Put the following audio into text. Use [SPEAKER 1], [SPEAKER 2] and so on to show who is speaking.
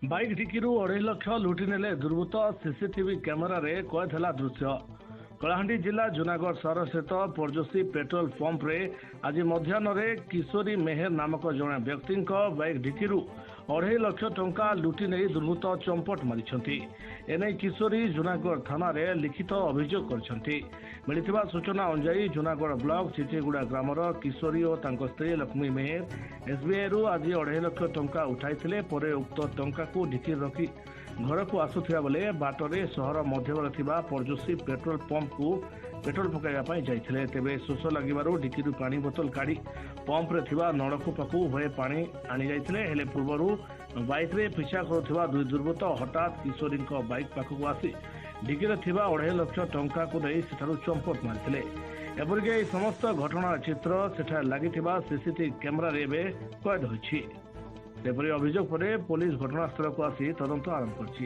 [SPEAKER 1] Bike ଡିକିରୁ 2.5 ଲକ୍ଷ ଲୁଟି ନେଲେ ଦୁର୍ବୃତ୍ତ। ସିସିଟିଭି କ୍ୟାମେରାରେ କଏଦ ହେଲା ଦୃଶ୍ୟ। କଳାହାଣ୍ଡି ଜିଲ୍ଲା ଜୁନାଗଡ଼ ସହରସ୍ଥିତ ପରଜୋଶୀ ପେଟ୍ରୋଲ ପମ୍ପରେ ଆଜି ମଧ୍ୟାହ୍ନରେ କିଶୋରୀ ମେହେର ନାମକ ଜଣେ ବ୍ୟକ୍ତିଙ୍କ ବାଇକ୍ ଡିକିରୁ 2.5 ଲକ୍ଷ ଟଙ୍କା ଲୁଟି ନେଇ ଦୁର୍ବୃତ୍ତ ଚମ୍ପଟ ମାରିଛନ୍ତି। ଏନେଇ କିଶୋରୀ ଜୁନାଗଡ଼ ଥାନାରେ ଲିଖିତ ଅଭିଯୋଗ କରିଛନ୍ତି। ମିଳିଥିବା ସୂଚନା ଅନୁଯାୟୀ, ଜୁନାଗଡ଼ ବ୍ଲକ ଚିଚିଗୁଡ଼ା ଗ୍ରାମର କିଶୋରୀ ଓ ତାଙ୍କ ସ୍ତ୍ରୀ ଲକ୍ଷ୍ମୀ ମେହେର ଏସ୍ବିଆଇରୁ ଆଜି 2.5 ଲକ୍ଷ ଟଙ୍କା ଉଠାଇଥିଲେ। ପରେ ଉକ୍ତ ଟଙ୍କାକୁ ଡିକିରେ ରଖି ଘରକୁ ଆସୁଥିବା ବେଳେ ବାଟରେ ସହର ମଧ୍ୟଭାଗରେ ଥିବା ପରଜୋଶୀ ପେଟ୍ରୋଲ ପମ୍ପକୁ ପେଟ୍ରୋଲ ପକାଇବା ପାଇଁ ଯାଇଥିଲେ। ତେବେ ଶୋଷ ଲାଗିବାରୁ ଡିକିରୁ ପାଣି ବୋତଲ କାଢ଼ି ପମ୍ପରେ ଥିବା ନଳକୂପକୁ ଉଭୟେ ପାଣି ଆଣି ଯାଇଥିଲେ। ହେଲେ ପୂର୍ବରୁ ବାଇକ୍ରେ ପିଛା କରୁଥିବା ଦୁଇ ଦୁର୍ବୃତ୍ତ ହଠାତ୍ କିଶୋରୀଙ୍କ ବାଇକ୍ ପାଖକୁ ଆସି ଡିକିରେ ଥିବା 2.5 ଲକ୍ଷ ଟଙ୍କାକୁ ନେଇ ସେଠାରୁ ଚମ୍ପଟ ମାରିଥିଲେ। ଏପରିକି ଏହି ସମସ୍ତ ଘଟଣାର ଚିତ୍ର ସେଠାରେ ଲାଗିଥିବା ସିସିଟିଭି କ୍ୟାମେରାରେ ଏବେ କଏଦ ହୋଇଛି। ସେପରି ଅଭିଯୋଗ ପରେ ପୋଲିସ ଘଟଣାସ୍ଥଳକୁ ଆସି ତଦନ୍ତ ଆରମ୍ଭ କରିଛି।